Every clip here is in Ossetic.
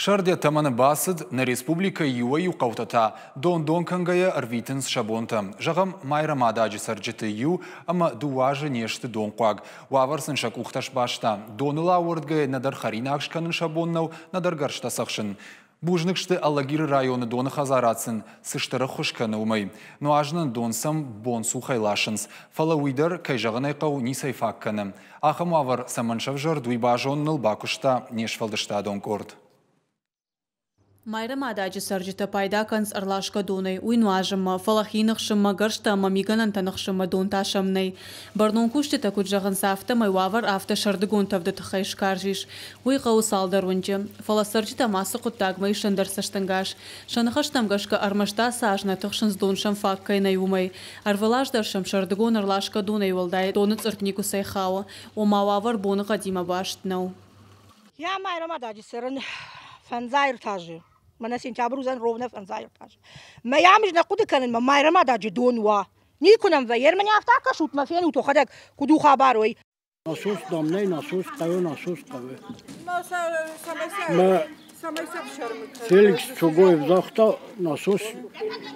Сӕрд йӕ тӕмӕны бацыд, нӕ республикӕйы иуӕй-иу хъӕутӕ та дон-дон кӕнгӕйӕ ӕрвитынц сӕ бонтӕ. Зӕгъӕм, Майрӕмададжы цӕрджыты иу ӕмӕ дыууӕ азы не сты донхъуаг. Уавӕр сын сӕ къухтӕ сбаста. Доныл ауӕрдгӕйӕ нӕдӕр хӕринаг скӕнын сӕ бон нӕу, нӕдӕр гӕрзтӕ цӕхсын. Бузныг сты Алагиры районы доны хӕдзарад сын цы стыр ӕххуыс кӕны, уымӕй. Нуазынӕн дон сӕм бонцухӕй ласынц. Фӕлӕ уый дӕр, кӕй зӕгъын ӕй хъӕуы, ницӕй фаг кӕны. Ахӕм уавӕр цӕмӕн сӕвзӕрд, уый базоныныл бакуыста не сфӕлдыстадон къорд. Майрӕмададжы цӕрджытӕ пайда кӕнынц ӕрласгӕ донӕй, уый нуазынмӕ, фӕлӕ хи ныхсынмӕ, гӕрзтӕ ӕмӕ мигӕнӕнтӕ ныхсынмӕ дон та сӕм нӕй. Бӕрнон кусджытӕ куыд зӕгъынц, афтӕмӕй уавӕр афтӕ сӕрдыгон тӕвды тыххӕй скарз ис. Уый хъӕуы цалдӕр уынджы. Фӕлӕ цӕрджытӕм ацы хъуыддагмӕ ис ӕндӕр цӕстӕнгас. Сӕ ныхӕстӕм гӕсгӕ ӕрмӕст ацы аз нӕ тыхсынц дон сӕм фаг кӕй нӕй, уымӕй. Ӕрвылаз дӕр сӕм сӕрдыгон ӕрласгӕ донӕй уӕлдай доны цъыртт никуыцӕй хауы. Ома уавӕр боныхъӕдимӕ баст нӕу. Я Майрӕмададжы цӕрын фӕндзай ӕртӕ Мӕнӕ сентябрь уыдзӕн ровно фӕндзай ӕртӕ Мӕ ам ӕз нӕ хъуыды кӕнын, мӕ Майрӕмададжы дон уа. Никуы нӕм вӕййы. Мӕнӕ афтӕ кӕсут мӕ фенут, уӕхӕдӕг куыд у хабар, уый. Насос дам нӕй, насос хъӕуы, насос хъӕуы. Мӕ Феликс Чогоев загъта, насос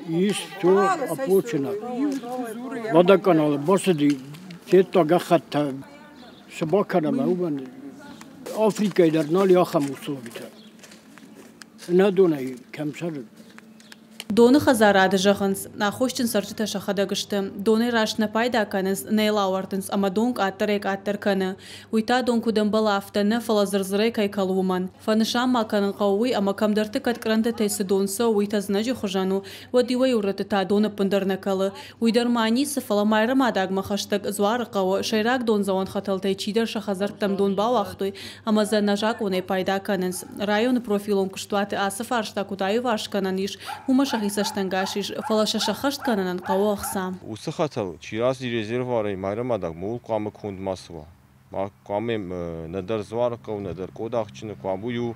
есть, все оплачено. Водоканалы бацыди, федта гӕххӕттӕ, цы бакӕнӕм, уымӕн Африкӕйы дӕр нал и ахӕм условитӕ. Ӕнӕ донӕй кӕм цӕры? Доны хӕдзарады зӕгъынц, аххосджын цӕрджытӕ сӕхӕдӕг сты. Донӕй раст нӕ пайда кӕнынц, нӕ йыл ауӕрдынц ӕмӕ дон къаддӕрӕй-къаддӕр кӕны. Уый та дон куыд ӕмбӕлы, афтӕ нӕ, фӕлӕ зыр-зырӕй кӕй кӕлы, уымӕн. Фӕнысан ма кӕнын хъӕуы уый, ӕмӕ кӕмдӕрты кӕд кърандӕтӕй цы дон цӕуы, уый тӕдзынӕджы хуызӕн у, уӕд иуӕй-иу рӕтты та дон ӕппындӕр нӕ кӕлы. Уый дӕр ма ницы, фӕлӕ Майрӕмадагмӕ хӕстӕг Дзуарыхъӕуы сӕйраг дондзӕуӕн хӕтӕлтӕй чидӕр сӕ хӕдзӕрттӕм дон бауагътой ӕмӕ дзы ӕнӕзакъонӕй пайда кӕнынц. Районы профилон куыстуаты ацы фарста куыд аиуварс кӕнӕн ис, уымӕ сӕхи цӕстӕнгас ис, фӕлӕ сӕ сӕххӕст кӕнынӕн хъӕуы ӕхца. Уыцы хӕтӕл чи рацыди резервуарӕй Майрӕмадагмӕ, ууыл хъуамӕ конд ма цӕуа. Ма хъуамӕ нӕдӕр Дзуарыхъӕу, нӕдӕр Къодахджыны хъуамӕ уый у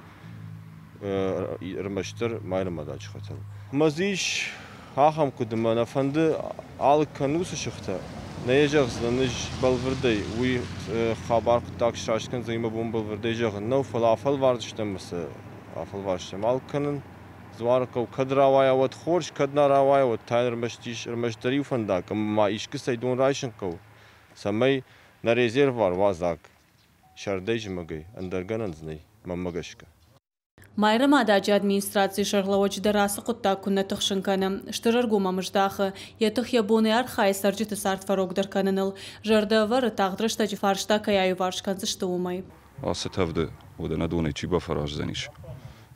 ӕрмӕстдӕр Майрӕмададжы хӕтӕл. Ӕмӕ дзы ис ахӕм хъуыды, мӕ нӕ фӕнды алыг кӕнын уыцы сыхтӕ. Нӕ йӕ зӕгъдзынӕн ӕз бӕлвырдӕй, уый хабар хъуыддаг сраст кӕндзӕн, мӕ бон бӕлвырдӕй зӕгъын нӕу, фӕлӕ афӕлвардзыстӕм ӕмӕ сӕ афӕлвардзыстӕм алыг кӕнын. Дзуарыхъӕу кӕд рауайа, уӕд хорз, кӕд нӕ рауайа, уӕд та ӕрмӕст ис ӕрмӕстдӕр иу фӕндаг, ӕмӕ ма искуыцӕй дон райсын хъӕуы, цӕмӕй нӕ резервуар уа дзаг. Сӕрдӕй-зымӕгӕй ӕндӕр гӕнӕн дзы нӕй, мӕнмӕ гӕсгӕ. Майрӕмададжы администрацийы сӕргълӕууӕджы дӕр ацы хъуыддаг куыннӕ тыхсын кӕны. Стыр ӕргом ӕм здахы, йӕ тых йӕ бонӕй архайы цӕрджыты цард фӕрогдӕр кӕныныл. Зӕрдӕ ӕвӕры, тагъд рӕстӕджы фарста кӕй аиуварс кӕндзысты, уымӕй. Ацы тӕвды уӕдӕ нӕ донӕй чи бафӕраздзӕнис?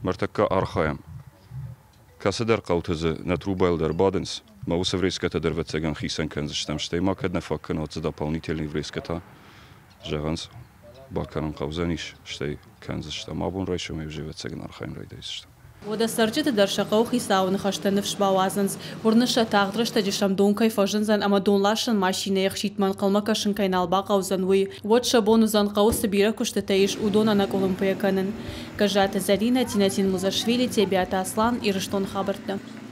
Ныртӕккӕ архайӕм. Кӕцыдӕр хъӕуты дзы нӕ трубайыл дӕр бадынц, мӕ уыцы врезкӕтӕ дӕр ӕвӕццӕгӕн хицӕн кӕндзыстӕм, стӕй ма кӕд нӕ фаг кӕна, уӕд дзы дополнительный врезкӕтӕ, зӕгъынц, бакӕнын хъӕудзӕнис, стӕй кӕндзыстӕм. Абон райсомӕй уже ӕвӕццӕгӕн архайын райдайдзыстӕм. Уӕдӕ цӕрджыты дӕр сӕ хъӕуыхицауы ныхӕстӕ ныфс бауадзынц. Уырны сӕ, тагъд рӕстӕджы сӕм дон кӕй фӕзындзӕн ӕмӕ донласӕн машинӕйы ӕхситмӕ ӕнхъӕлмӕ кӕсын кӕй нал бахъӕудзӕн, уый. Уӕд сӕ бон уыдзӕн, хъӕуы цы бирӕ куыстытӕ ис, уыдон ӕнӕкъуылымпыйӕ кӕнын. Гӕззаты Зӕринӕ, Тинатин Музашвили, Тебиаты Аслан, Ирыстоны хабӕрттӕ.